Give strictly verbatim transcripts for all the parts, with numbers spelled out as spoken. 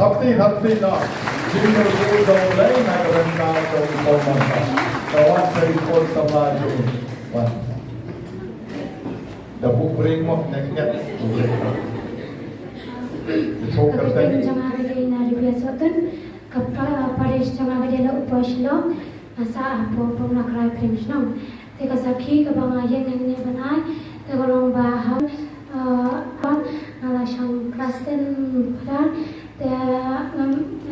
Thapti, thapti na. Jingkyrkhu jong U Blei na ka bynta jong u Paul Mangkam. Ka wan sa i khun samla jong u. Wan. Da buh bring mo, nget nget. Ka kyrteng jong nga ka dei Nadia Biasoten, ka pa-, parish jong nga ka dei la Upper Shillong, nga sah hapoh Pongna Krai Pring Shnong. Te ka sakhi kaba nga ïeng hangne ban ai, te ka long ba ha, eh, nga la shong klas ten phra, te ngam,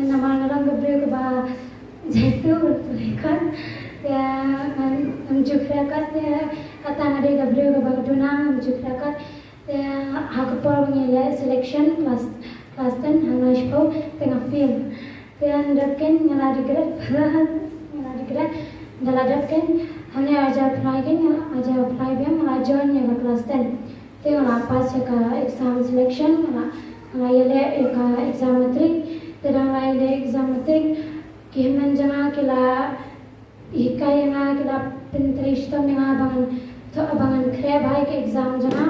namar nga long ka briew kaba jaituh ban pule kot, te ngam, ngam ju khreh kot, te kata nga dei ka briew kaba duna, ngam ju khreh kot. Te ha ka por ba ngi leh selection klas, klas ten ha nine shiphew, te nga fail. Te ynda dep keiñ nga la regret, nga la regret. Ynda la dep keiñ, hangne arja apply keiñ, arja apply biang, nga la join ïa ka klas ten. Te nga la pass ïa ka exam selection, nga la, nga la ïaleh ïa ka exam matric. Te ynda nga la ïaleh exam matric, ki hynmen jong nga ki la hikai ïa nga, ki la pyntrei shitom ïa nga ba ngan thoh, ba ngan khreh bha ïa ka exam jong nga.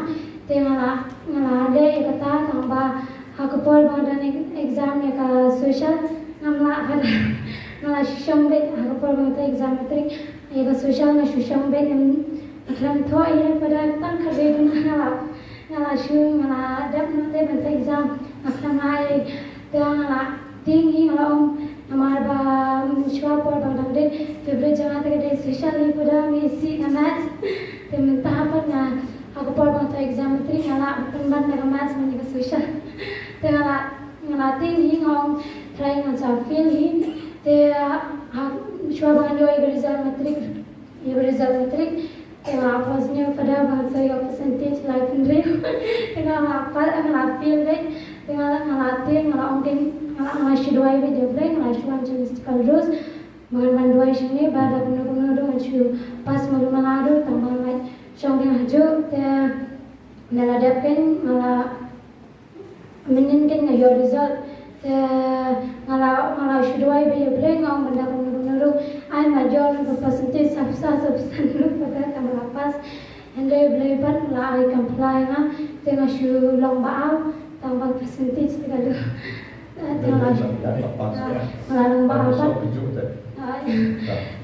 Te nga la, nga la leh ïa kata, tang ba ha ka por ba nga don exam ïa ka social, ngam lah, nga la shu shong beit ha ka por ba nga thoh exam matric. Ïa ka social nga shu shong beit, ngam, nga khlem thoh ïa ka, da tang khatwei duna nga la, nga la shu, nga la dep noh te ban thoh exam, nga khlem lah ei. Te nga la tieng hi, nga la ong, namar ba, mm, shuwa por ba nga dang dei, favorite jong nga te ka dei social hi, pura nga isih ïa ka maths. Te mynta pat nga, ha ka por ba nga thoh exam matric, nga la pynban da ka maths man ïa ka social. Te nga la, nga la tieng hi, nga ong try ngan sa fail hi. Te, ha, shuwa ba ngan ïoh ïa ka result matric, ïa ka result matric, te nga la pass ne, pada ba ngan sa ïoh percentage lai phew. Te nga la pa-, nga la fail beit. Te nga la, nga la tieng, nga la ong keiñ, nga la, nga la shu duwai beit ïa U Blei, nga la shu wan sha Mister Carlos. Ba ngan wan duwai sha ngi ba da kumno kumno ruh ngan shu pass malu mala ruh, tang ba ngan leit shong biang hajuh. Te ynda la dep keiñ, nga la mynnin keiñ nga ïoh result. Te nga la, nga la shu duwai beit ïa U Blei, nga ong ban da kumno kumno ruh ai, nga ïoh ka percentage sawphew saw, sawphew san ruh, pat tang ba la pass. Hynrei U Blei pat u la ai kam phla ïa nga, te nga shu long ba ar, tang ba percentage te ka long. Te nga la, nga la long ba ar pat. Ah,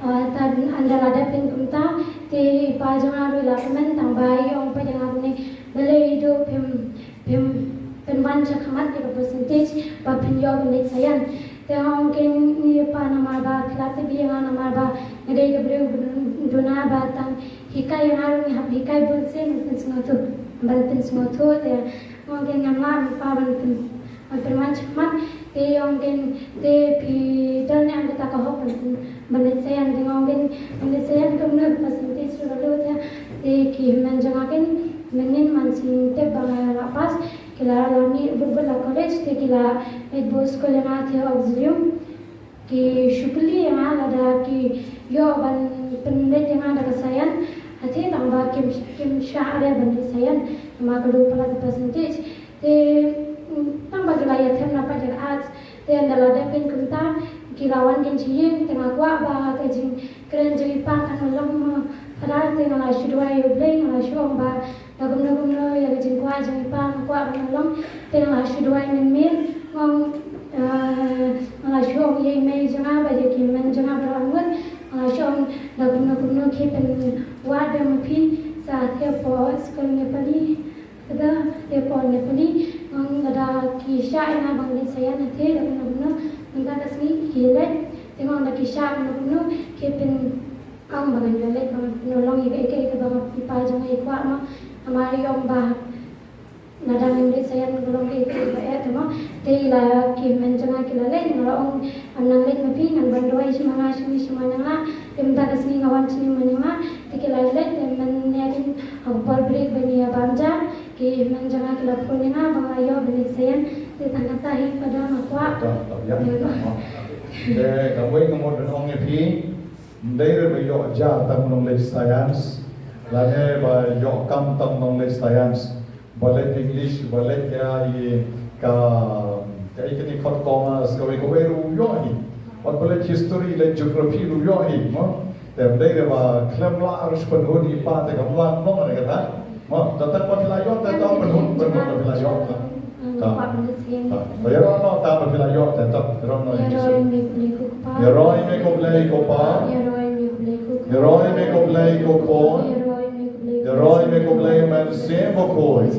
ah, te ynda la dep keiñ kumta, te i pa jong nga ruh i la kmen, tang ba i ong pat ïa nga kumne, balei i duh phim, phim pynwan sha khmat ïa ka percentage ba phin ïoh ban leit saian. Te nga ong keiñ, i pa, namar ba ki la tip ïa nga, namar ba nga dei ka briew ba duna, ba tang hikai ïa nga ruh ngi hap hikai bun sien ban pynsngewthuh, ban pynsngewthuh. Te nga ong keiñ ngam lah, i pa, ban pyn, ban pynwan sha khmat. Te i ong keiñ, te phi don ne em kata ka hok ban pyn, ban leit saian? Te nga ong keiñ, ban leit saian kumno, ka percentage ruh ka lut. Te, te ki hynmen jong nga keiñ mynnin, man shu tip ba nga la pass, ki la, la mih bud bud la college, te ki la leit buh skul ïa nga te Auxilium. Ki shu kylli ïa nga lada ki ïoh ban pynleit ïa nga da ka saian, hynrei tang ba kim, kim shah re ban leit saian, namar ka dei palat ka percentage. Te, mm, tang ba ki la ïathuh na pat ïa ka arts. Te ynda la dep keiñ kumta, ki la wan keiñ sha ïing, te nga kwah ba ka jingkren jong i pa kan long mo. Te nga la shu duwai ïa U Blei, nga la shu ong ba da kumno kumno ïa ka jingkwah jong i pa nga kwah ba kan long. Te nga la shu duwai mynmiet, nga ong, eh, nga la shu ong ïa i mei jong nga bad ïa ki hynmen jong nga baroh arngut. Nga la shu ong da kumno kumno ki pynwad ïa ma phi sha te hapoh skul Nepali. Kata te hapoh Nepali, nga ong lada ki shah ïa nga ban leit saian hynrei da kumno kumno, mynta ka sngi ki leit. Te nga ong da ki shah kumno kumno, ki pyn, ong ba ngan ïoh leit, ba ngan pynlong ïa kaei kaei kaba i pa jong nga i kwah mo. Namar i ong ba lada ngim leit saian ka long kaei kaei kaba eh te mo. Te i la, ki hynmen jong nga ki la leit, nga la ong, ym nang leit ma phi, ngan ban duwai sha ma nga sha ngi sha ma Ñianglah. Te mynta ka sngi nga wan sha ngi ma Ñianglah. Te ki la leit, te mynne ha ka por break ba ngi ïa bam ja, ki hynmen jong nga ki la phone ïa nga ba nga la ïoh ban leit saian. Te tang kata hi, pat nga kwah. Te kawei nga mut ban ong ïa phi, ym dei re ba ïoh ja tang nongleit science, lane ba ïoh kam tang nongleit science. Ba leit English, ba leit ïa i ka, ka i kane kot commerce, kawei kawei ruh ïoh hi. Wat ba leit history, leit geography ruh ïoh hi, mo. Te ym dei re ba khlem lah ruh shu pynhun i pa te kam lah nong re kata. Mo, tang ba phi la ïoh te tang pynhun, pynhun ba phi la ïoh. Ta. Ta. Ba ïa noh ta ba phi la ïoh. Pa. Ïaroh ïa me ko Blei ko Khun. Ïaroh ïa me ko Blei ko Mynsiem Bakhuid.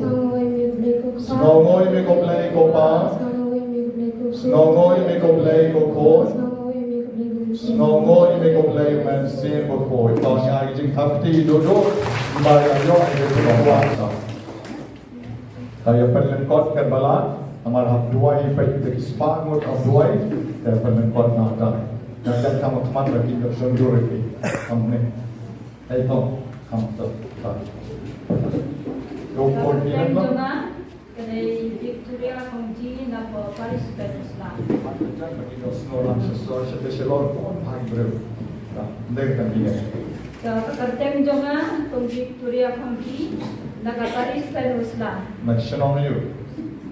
Sngewnguh ïa me ko Blei ko Pa. Sngewnguh ïa me ko Blei ko Pa. Sngewnguh ïa me ko Blei ko Khun. Sngewnguh ïa me ko Blei Mynsiem Bakhuid. To nga ai jingthap kti duh duh. Ba ïa ïoh ïa ka Ka ïa pynlyngkot katba lah, namar hap duwai, peit da ki spah ngut hap duwai, ka ïa pynlyngkot na ka. Nga ïa kham khmat ba kin ïoh shon jur ïa ki. Kham ne. Hei to, kham to. Ka. Ïoh pon ki ne to. Ka dei Victoria Kongji na ka Parish Peninsula. Ba kin ïoh snoh lang sha snoh sha te sha lor pon phang briew. Ka. Ndai ka ni ne. Ka kyrteng jong nga Kong Victoria Kongji na ka Parish Peninsula. Na shnong ïa u?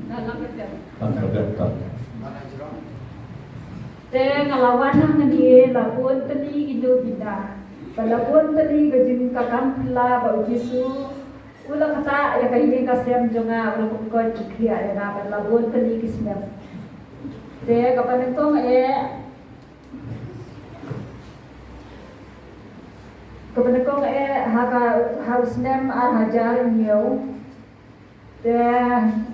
Na Langkatdem. Langkatdem ka. Te nga la wan hangne la bun tylli ki hynñiew bynta. Ba la bun tylli ka jingkam phylla ba u Jisu u la ktah ïa ka ïing ka sem jong nga, u la pynkoit pynkhia ïa nga ba la bun tylli ki snem. Te kaba nyngkong eh Kaba nyngkong eh ha ka, ha u snem ar hajar hynñiew. Te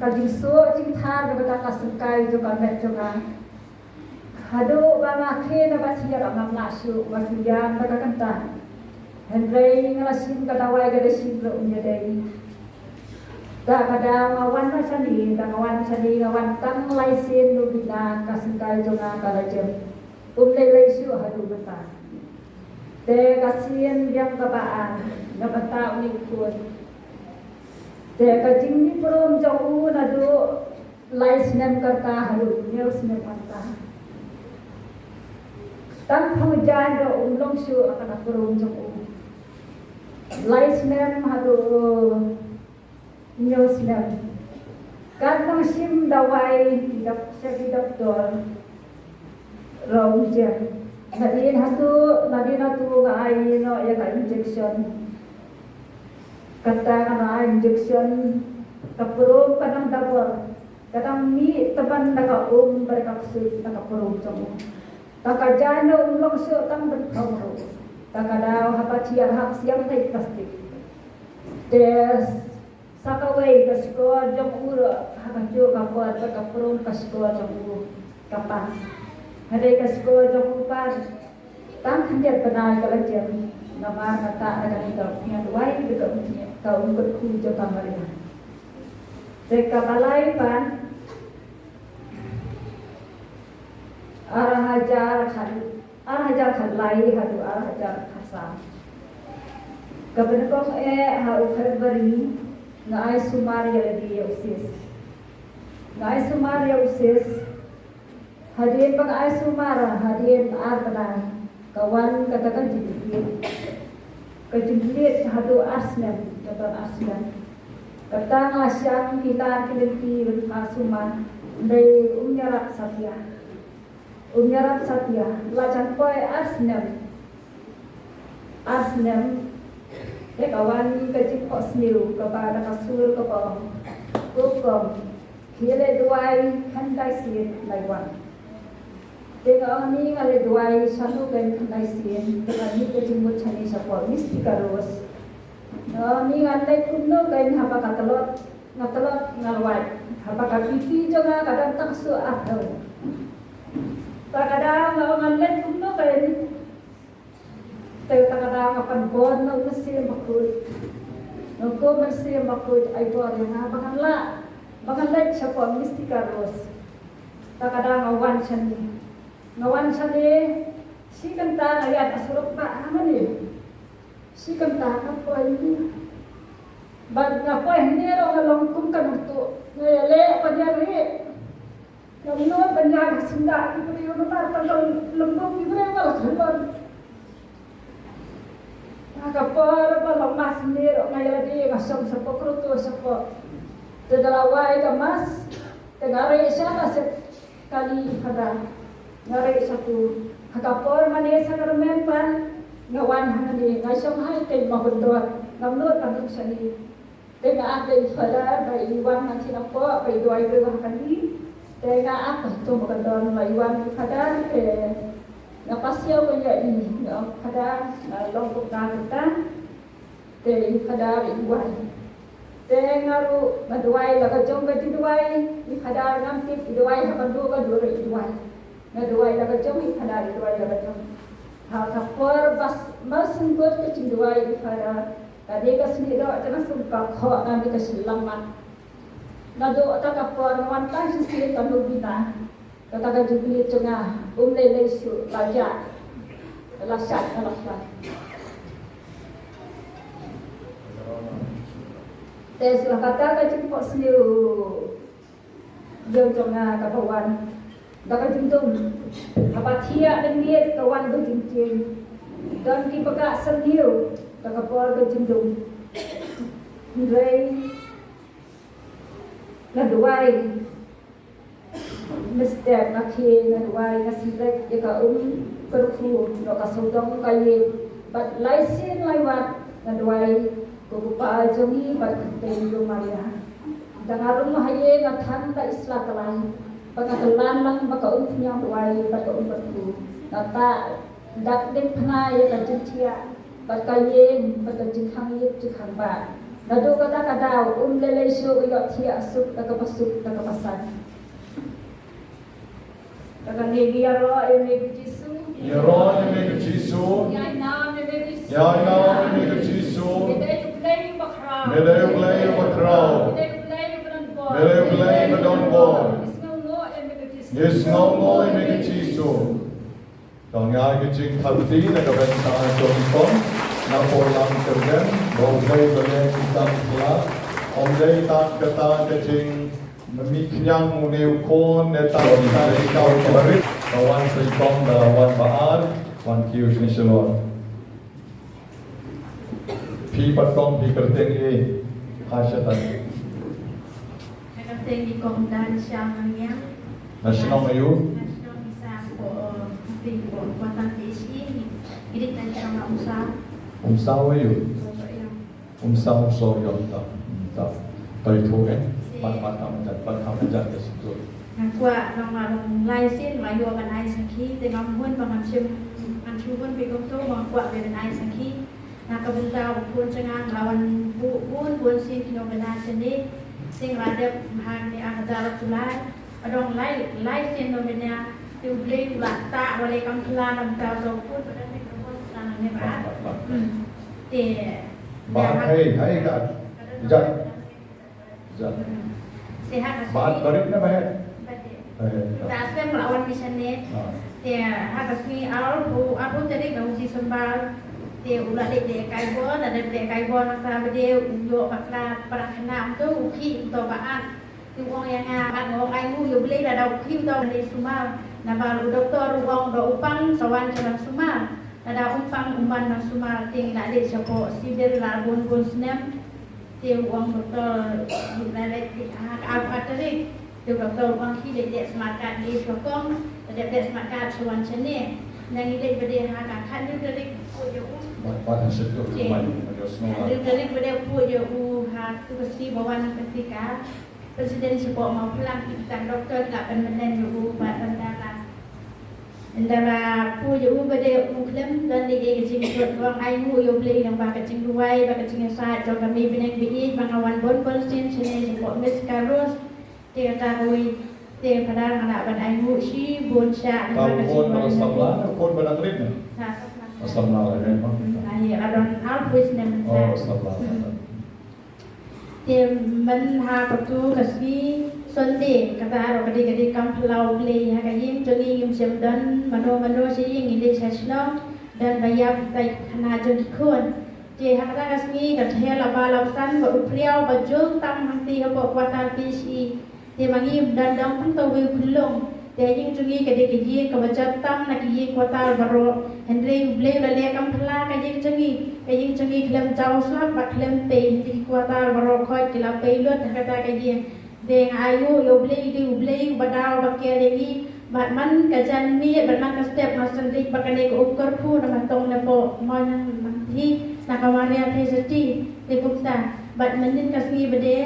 ka jingsuk jingthar kaba ta ka sengkai jong ka met jong nga. Haduh ba nga khie na ba thiah ngam lah shuh ba thiah da ka kynta. Hynrei nga la shim ka dawai ka da shim ruh ïa dei. Da ka daw nga wan na shane, da nga wan shane nga wan tang lai sien, nu bina ka sengkai jong nga ka la jem. Um lei lei shuh haduh mynta. Te ka sien biang kaba ar na bynta une u khun. Te ka jingmihprom jong u naduh lai snem ka rta haduh hynñiew snem ka rta. Tang pynjah ruh um long shuh ha ka nongprom jong u. Lai snem haduh hynñiew snem. Kat nang shim dawai dap, sha ki doktor. Ruh um jem. Nadien hato, nadien hato nga ai noh ïa ka injection. Kata nga ai injection, ka prom ka dang double. Ka dang mih tymmen na ka um bad ka ksuid na ka prom jong u. Tang ka jaiñ ruh um long shuh tang ban phong ruh. Tang ka daw haba thiah hap siang tai plastik. Te sa kawei ka shkor jong u ruh ha kajuh ka por bad ka prom ka shkor jong u ka pan. Hynrei ka shkor jong u pan tang khyndiat bnai ka la jem. Namar kata da kane ka pynduwai da ka um kyndiat ka um kyrkhu jong ka Maria. Te kaba lai pat ar hajar khat, ar hajar khatlai haduh ar hajar khatsaw. Kaba nyngkong eh ha u February nga ai sumar ïa lade ïa u sis. Nga ai sumar ïa u sis. Hadien ba nga ai sumar, hadien ar bnai ka wan kata ka jingkit. Ka jingkit haduh ar snem, ka don ar snem. Kata nga la shang ki lar ki lynti ban phah sumar, hynrei um ïarap satia. Um ïarap satia, la jan poi ar snem. Ar snem, te ka wan ka jingphohsniew kaba da ka sur kaba ong, ko kong, phi leh duwai khyndai sien lai wan. Te nga ong, ni nga leh duwai shano keiñ khyndai sien, te nga mih ka jingmut shane shapoh Mystica Rose. Nga ong, ni ngan leit kumno keiñ haba ka tlot, nga tlot nga lwait, haba ka BP jong nga ka dang tang shuh arphew. Ta ka daw nga ong, ngan leit kumno keiñ. Te ta ka daw nga pynbor na u Mynsiem Bakhuid. Nga ong, ko Mynsiem Bakhuid, ai bor ïa nga ba ngan lah, ba ngan leit shapoh Mystica Rose. Ta ka daw nga wan shane. Nga wan shane, shi kynta nga ïaid ha surok ba hangne. Shi kynta nga poi hangne. Bad nga poi hangne ruh nga long kum ka nongtuh. Nga ïaleh ban ïaleh. Ngam nud ban ïaid ha syndah ki briew namar tang ka lymbuk ki briew nga la khlon. Ha ka por ba long mass hangne ruh nga ïalade nga shong shapoh krutu shapoh. Te da la wai ka mass te nga rieh sha ka sep kali phada. Nga rieh shato. Ha ka por mane sakramen pat nga wan hangne nga shong ha ïing mawkhyndot. Ngam nud ban duk shane. Te nga ap ïa i Father ba i wan na shnong hapoh ba i duwai ïa nga ha kane. Te nga ap ha shnong ba ka don ba i wan i Father te Nga pasiaw ka ïa i, nga ong, Phadar, nga long kumta kumta. Te i Phadar i duwai. Te nga ruh nga duwai la ka jong ka jingduwai, i Phadar ngam tip i duwai ha ka dur ka dur i duwai. Nga duwai la ka jong, i Phadar i duwai la ka jong. Ha ka por ba mar sngewbha ka jingduwai i Phadar, ka dei ka snieh doh ka na sum ka khoh nga dei ka shillang mat. Naduh kata ka por nga wan tang shisien ka novena. Kata ka Jubilee jong nga um lei lei shuh, la jah, la shad, la shad. Te shuh kata ka jingphohsniew jong nga kaba wan da ka jingdum. Haba thiah da miet ka wan ka jingtieng. Don kiba ka sniew da ka por ka jingdum. Hynrei nga duwai. Mynstep nga khie nga duwai, nga sngewbha ïa ka um kyrkhu, ïa ka sawdong ka ïing. Bad lai sien lai wat nga duwai, ko Kpa jong ngi bad ka Kynthei Maria. Da nga rung ha ïing nga than da i sla tylli. Bad nga kylla lang ba ka um khñiang duwai bad ka um kyrkhu. Nga ta Dak dei phna ïa ka jingthiah bad ka ïing bad ka jingkhang ïit jingkhang bah. Naduh kata ka daw um lei lei shuh ïoh thiah suk da kaba suk da kaba san. Ka kane ngi ïaroh ïa me ko Jisu. Ïaroh ïa me ko Jisu. Ïainam ïa me ko Jisu. Ïainam ïa me ko Jisu. Me dei U Blei uba khraw. Me dei U Blei uba khraw. Me dei U Blei uba don bor. Me dei U Blei uba don bor. Ngi sngewnguh ïa me ko Jisu. Ngi sngewnguh ïa me ko Jisu. Dang ïa ka jingthap kti na ka bynta jong i Kong, na por lam kyrdan, ba u dei ba leh ki kam pla, ym dei tang kata ka jingmih khñiang une u khun, ne tang kata ka jingkau ka barit, ka wan sa i Kong da wan ba ar, wan kiew sha Shillong. Phi pat kong phi kyrteng ïa i ha Shatan. Nga kyrteng i Kong Dan Shang Ngiang. Na shnong aïu? Na shnong Isa ko, phi ko Batang P H E ni. Ngi dei na shnong Umsaw. Umsaw aïu? Umsaw Sohïong. Umsaw Sohïong ta. Ta. Ta ithuh eh. Bat bat kam jat, bat kam jat ka situ. Nga kwah long nga long lai sien nga ïoh ban ai sakhi te ngam hun ba ngam shim, ngam shim hun phi kumto, nga kwah ban ai sakhi. Na ka bynta u khun jong nga nga la wan bun bun bun sien ki nongkynnoh shane. Te nga la dep ha kine ar hajar arphew lai. Ka dong lai lai sien nongkynnoh te U Blei u la tah, u la leh kam pla na ka bynta u khun, ba dang dei ka bor sa ne ba. Hmm. Te ba hei hei ka jat. Jat. Te ha ka sngi barit ne ba heh? Barit. Barit. Te ha ka sngi la wan mission ne. Ah. Te ha ka sngi arphew, arphew tarik u December. Te u la leit lehkai bor, la dep lehkai bor nangta ba dei u ïoh bakla para khynnah, um to u khih, um to ba as. Te u ong ïa nga, bad nga ong ainguh ïa U Blei lada u khih u to ban leit sumar. Naba u doktor u ong ba u pang sa wan sha ban sumar. Lada um pang um ban ban sumar, te ngi la leit shapoh civil la bun bun snem. Te u ong doktor, u la leit ha ka arphew tarik. Te u doktor u ong khie leit leh smart card, leit sha kong, leit leh smart card sha wan shane. Nang ngi leit ba dei ha ka khathynñiew tarik, u ïa u. Wat, wat ha sha tu. Te khathynñiew tarik ba dei u ïa u ha tu ka sngi ba wan ka tika. President shapoh Mawphlang, ki tang doktor la pynmynlen ïa u bad ynda la, ynda la poi ïa u ba dei u khlem don ei ei ka jingkut, u ong ainguh ïa U Blei lyngba ka jingduwai bad ka jingïasaid jong ka Mei Bneng ba ïeit ba nga wan bun bun sien shane shapoh Miss Carlos. Te kata kawei te Phadar nga lah ban ainguh shibun shah lyngba ka jingduwai. Ka khun ba la samla, ka khun ba dang rit ne? Ka samla. Ka samla la ne? Hmm, ai, ka don arphew snem. Oh, ka samla. Hmm. Te mynta ha katu ka sngi Sunday, kata ruh ka dei, ka dei kam phylla U Blei, ha ka ïing jong ngi ngim shym don mano mano sha ïing, ngi leit sha shnong, don ba ïap tai khana jong ki khun. Te ha kata ka sngi ka theh la ba la san bad u phriaw ba jur tam hangtei hapoh quarter P H E. Te ma ngi don dang pynto wei u pynlong. Te ïing jong ngi ka dei ka ïing kaba jot tam na ki ïing quarter baroh. Hynrei U Blei u la leh kam phylla ka ïing jong ngi. Ka ïing jong ngi khlem jaw slap bad khlem pei. Hynrei ki quarter baroh khoit ki la pei lut ha kata ka ïing. Te nga ainguh ïa U Blei, dei U Blei uba daw ba care ïa ngi. Bad man ka janmiet bad man ka step nga sngewthuh ba kane ka um kyrkhu na ma tong na poh Mawïalang Mawthei na ka Maria Theisotti. Te kumta bad mynnin ka sngi ba dei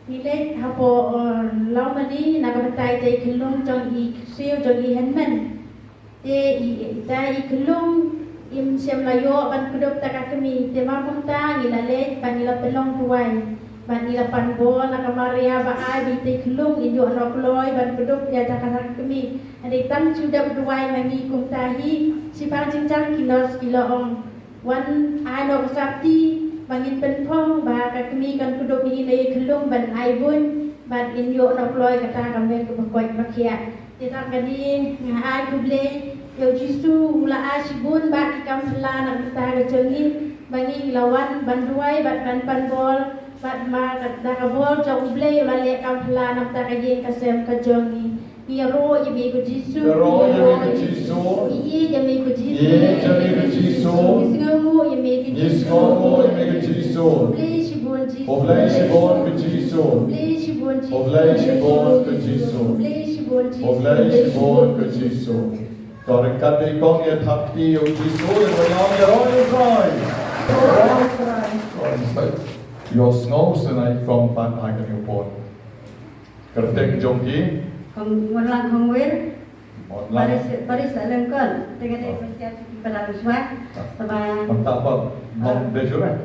Ngi leit hapoh, eh, Lawmali na ka bynta ïa i khyllung jong i ksiew jong i hynmen. Te i, ita i khyllung im shym la ïoh ban kdup da ka kmie, te ma kumta ngi la leit bad ngi la pynlong duwai bad ngi la pan bor na ka Maria ba ai ba ita i khyllung in ïoh noh kloi ban kdup ïa kata ka kmie. Hynrei tang shu dep duwai ma ngi kumta hi, shipang jingchang ki nurse ki la ong, wan ai noh ka sopti ba ngin pynphong ba ka kmie kan kdup hi na i khyllung ban ai bun bad in ïoh noh kloi kata ka met kaba koit ba khiah. Te tang kane nga ai khublei ïa u Jisu, u la ai shibun bad ki kam phylla na ka bynta ka jong ngi ba ngi la wan ban duwai bad ban pan bor bad ma ka, da ka bor jong u Blei u la leh kam phylla na ka bynta ka ïing ka sem ka jong ngi. Ngi ïaroh ïa me ko Jisu. Ïaroh ïa me ko Jisu. Ngi ïeit ïa me ko Jisu. Ngi ïeit ïa me ko Jisu. Ngi sngewnguh ïa me ko Jisu. Ngi sngewnguh ïa me ko Jisu. Khublei shibun Jisu. Khublei shibun ko Jisu. Khublei shibun Jisu. Khublei shibun ko Jisu. Khublei shibun Jisu. Khublei shibun ko Jisu. To ryngkat bad i kong ïa thap kti ïa u Jisu, ïa u Trai. Ïa u Trai. Ïohsngew sngewbha i kong pat ha kane ka por. Kyrteng jong ki? Kong Wanlang Kong Wir. Wanlang. Paris, Paris Alengkon. Tengah dei pesiar siki pada uswa. Sama. Mantap, Bang. Bang Bejur, eh?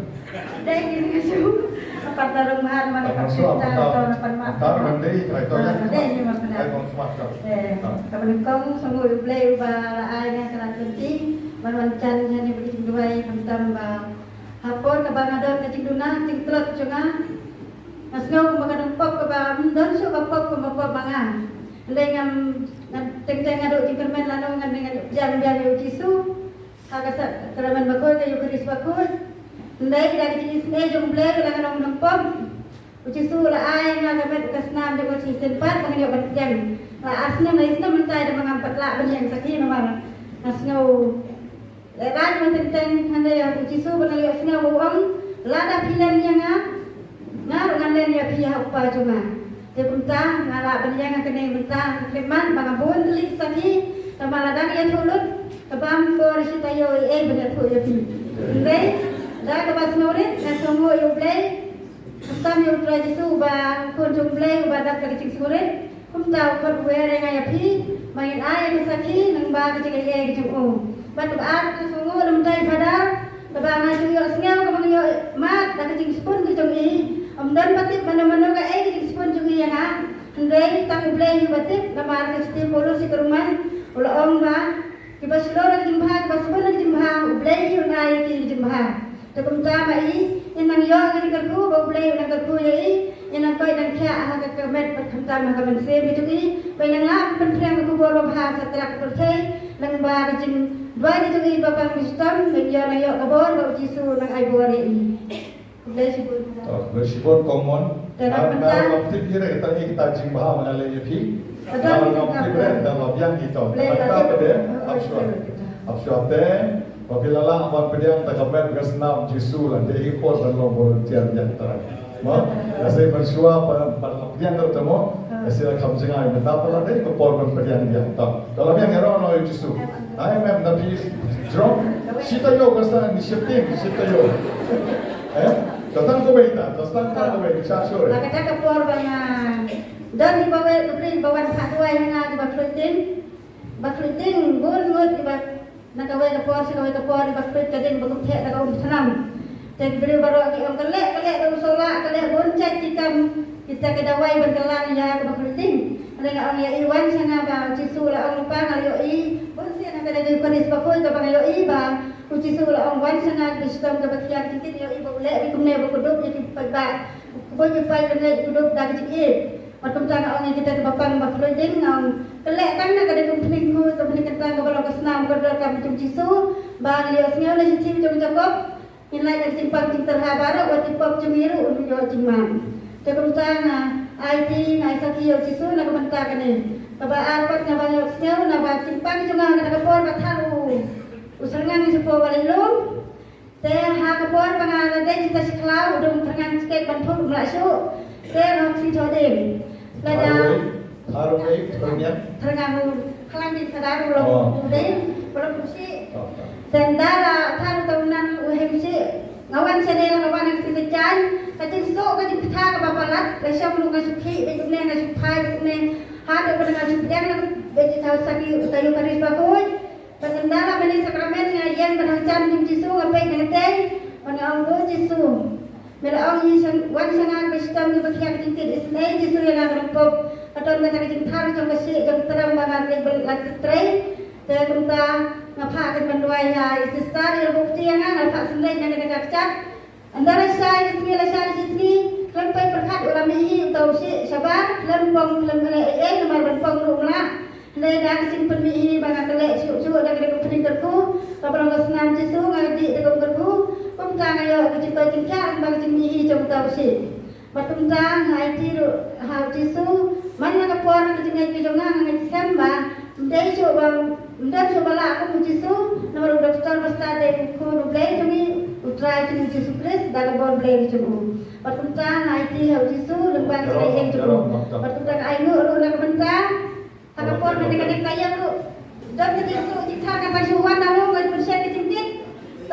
Dei kini ngesu. Apa tarung mahal mana kapita atau lapan mak. Tar mandi, trai to ya. Dei ni mak kena. Ai, Bang Smat, kau. Eh, kapan kong sungguh ublei uba la ai nga kena twenty. Ban wan chan ni bagi duai, bentam ba. Hapor kaba nga don ka jingduna, jingtlot jong nga. Nga sngew kumba ka dang pop kaba, mm, don shuh ba pop kumba pop ma nga. Hynrei ngam, nga teng teng nga duk jingkyrmen lano ngan, ngan biang biang ïa u Jisu. Ha ka sa, sakramen bakhuid, ka Eukharist bakhuid. Hynrei da ka jingisynei jong u Blei la nga nong nong pop. U Jisu la ai nga ka met ka snam jong u shisien pat ba ngan ïoh ban pdiang. La ar snem, la ar snem mynta da ma ngam pat lah ban ïeng sakhi namar nga sngew Lehrain ban teng teng hynrei ïa u Jisu ba nga la ïohsngew u ong, lada phi len ïa nga, nga ruh ngan len ïa phi ha u Kpa jong nga. Te kumta nga lah ban ïeng ha kane mynta, khlem man ba nga bun leit sakhi, tangba lada nga ïathuh lut, ka bam por shi taïew ei ei ban ïathuh ïa phi. Hynrei da kaba sngewrit nga sngewnguh ïa u Blei, khamtam ïa u Trai Jisu uba Khun jong u Blei uba dap da ka jingsngewrit. Kumta u khot u wer ïa nga ïa phi ba ngin ai ïa ka sakhi nangba ka jingaiei ka jong u. Bad kaba ar nga sngewnguh lymda i Phadar kaba nga ju ïohsngew kaba nga ïoh mad da ka jingspun ka jong i. Ym don ba tip mano mano kaei ka jingspun jong i ïa nga. Hynrei tang u Blei hi uba tip namar ka shithi Paulus sha ki Roman u la ong ba kiba shlur da ka jingbha, kiba spun da ka jingbha, u Blei hi un ai ïa ki ka jingbha. Te kumta ma i, i nang ïoh ka jingkyrkhu ba u Blei u nang kyrkhu ïa i, i nang koit nang khiah ha ka, ka met bad khamtam ha ka mynsiem ka jong i, ba i nang lah ban pynphriang ka khubor babha sha trai ka pyrthei, nangba ka jingduwai ka jong i ba pang ba shitom, ba i ïoh nang ïoh ka bor ba u Jisu u nang ai bor ïa i. Khublei shibun. To, khublei shibun Kong Mon. Te nang mynta. Nga ruh ngam tip hi re, kata hi kata jingbha ba nga leh ïa phi. Nga ruh ngam tip re, te la biang hi to. Kata ba dei, ap shuwa. Ap shuwa te. Ba phi la lah ban pdiang da ka met ka snam Jisu la dei hi por ban long volunteer biang trai. Mo? Ka sei ban shuwa ban, ban pdiang ka ruh te mo. Ka sei la kham jngai mynta pa la dei ka por ban pdiang biang ta. Ka la biang ïaroh noh ïa u Jisu. Ai mem da phi jrong. Shi taïew ka sa ni shifting, shi taïew. Eh? Ka tang kawei ta, ka tang kawei, sha shuwa. La kata ka por ba nga don hi ba wei ka pli ba wan phah duwai ha nga ki ba khluit ding. Ba khluit ding bun ngut ki ba Na kawei ka por sha kawei ka por i ba khluit ka ding ba kum theh da ka um thnam. Te ki briew baroh ki ong ka leh ka leh da u sola ka leh bun jait ki kam kita ki dawai ban kylla ïa ka ba khluit ding. Hynrei nga ong ïa i wan sha nga ba u Jisu la ong lypa nga la ïohi bun sien ha ka dei ka Eucharist ba khluit ka ba nga ïohi ba u Jisu la ong wan sha nga ka ba shitom ka ba thiang ki kit ïohi ba u leh ki kumne ba kuduk ïa ki paidbah. Khublei ki paidbah lyngngoh kuduk da ki jingïeit. Bad kumta nga ong ïa kita kiba pang ba khluit ding nga ong ka leh tang na ka dei kum pynhing khuid ka pynhing kyntang kaba long ka snam ka donkam jong Jisu ba ngi ïohsngew na shithi jong Jakob. Ngin lait na ka jingpang jingtyrha baroh wat ki pop jong ngi ruh un ïoh jingman. Te kumta nga aiti nga ai sakhi ïa u Jisu na ka bynta kane. Kaba ar pat nga ba ïohsngew na ba jingpang jong nga na ka por ba thar u u syrngang shapoh ba lei lum. Te ha ka por ba nga la dei kita shi khlaw u dum tyrngam sket ban thuh mla shuh. Te nga hok si jodem. Lada tharwei, tharwei, tyrngam. Tyrngam u khlang di tadar u long u dei, u long u shi. Te nda la thar u tawnan u hem shi. Nga wan shane la nga wan ang si sa jan. Ka jingsoh ka jingpytha ka ba palat. Ka shong lu nga shu khih, ba kumne nga shu phai, ba kumne. Ha te ba nga shu pdiang la Bad ki thaw saki uta Eucharist bakhuid. Bad ynda la bani sakramen nga ïeng bad hangjan jong Jisu nga peit na ka tei. Bad nga ong, "Ko Jisu, me la ong ïa sha, wan sha nga ba shitom kiba khia ka jingtied isynei." Jisu ïa nga ka lympok. Ka don kata ka jingthar jong ka shiah jong ka tram ba nga leit ban lait ka trei. Te kumta nga phah kin ban duwai ïa i sister ïa la buh kti ïa nga, nga la phah synreit na kata ka kjat. Ynda la shai ka sngi, la shai ka sngi, khlem poi pyrkhat u la mih hi uta u shiah shabar, khlem pong khlem leh ei ei namar ban pong ruh ym lah. Hynrei da ka jingpynmih hi ba nga khleh shuh shuh da ka dei ka pyrthei kyrkhu, kaba long ka snam Jisu nga dih da ka um kyrkhu. Kumta nga ïoh ka jingkoit jingkhiah lyngba ka jingmih hi jong uta u shiah. Bad kumta nga aiti ruh ha u Jisu, man la ka por ha ka jingngeit ka jong nga, nga ngeit skhem ba ym dei shuh ba, ym don shuh ba lah kum u Jisu, namar u doktor ba stad dei u Khun u Blei jong ngi, u Trai jong ngi u Jisu Khrist, da ka bor Blei ka jong u. Bad kumta nga aiti ha u Jisu lyngba ka jingngeit jong u. Bad kumta nga ainguh ruh na ka bynta ha ka por kane ka dei ka ïa ruh. Don ka jingsuk jingthar kaba shu wan na u ngan pynshet ka jingtip.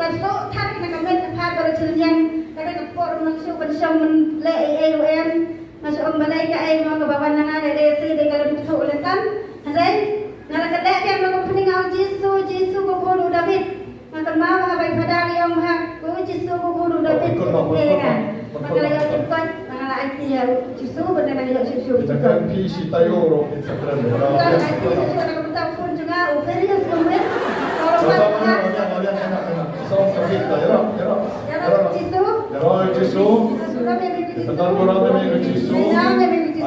Ka suk thar kane ka met ka phad baroh chiliang. Kane ka por nang shu ban shong ban leh ei ei ruh em. Nga shu ong balei kaei mo kaba wan na nga dei dei si dei ka lem thuh lem tam. Hynrei nga la ka leh biang na ka pynning ha u Jisu, Jisu ko khun u David. Nga kynmaw ha bai phadar ïong ha ko Jisu ko khun u David ko khun u David. Nga la ïoh jingkoit, nga la aiti ïa u Jisu bad nga la ïoh shuh shuh jingkoit. Kan phi shi taïew ruh in sa kren. Nga la aiti shuh shuh na ka bynta u khun jong nga u Ferius Kumwin. Ka la wan ha. Song sa bit ta ïa. Ïa Jisu. Ïa Jisu. Kata ko rang ïa Jisu.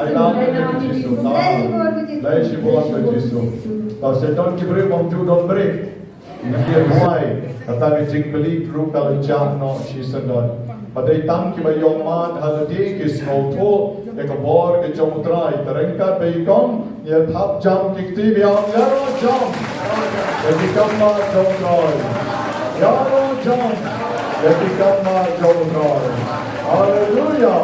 Ai nang ïa Jisu. Lai shibun ïa Jisu. Ta sa don ki briew bym ju don briew. Ngi ïa duwai kata ka jingpyllait ruh ka la jah noh shisyndon. Ba dei tang kiba ïohmad ha lade ki sngewthuh ïa ka bor ka jong U Trai. Te ryngkat ba ïa kong ngi ïa thap jam ki kti biang, ïaroh jam ïa ki kam mar jong U Trai. Ïaroh jam ïa ki kam mar jong U Trai. Haleluya.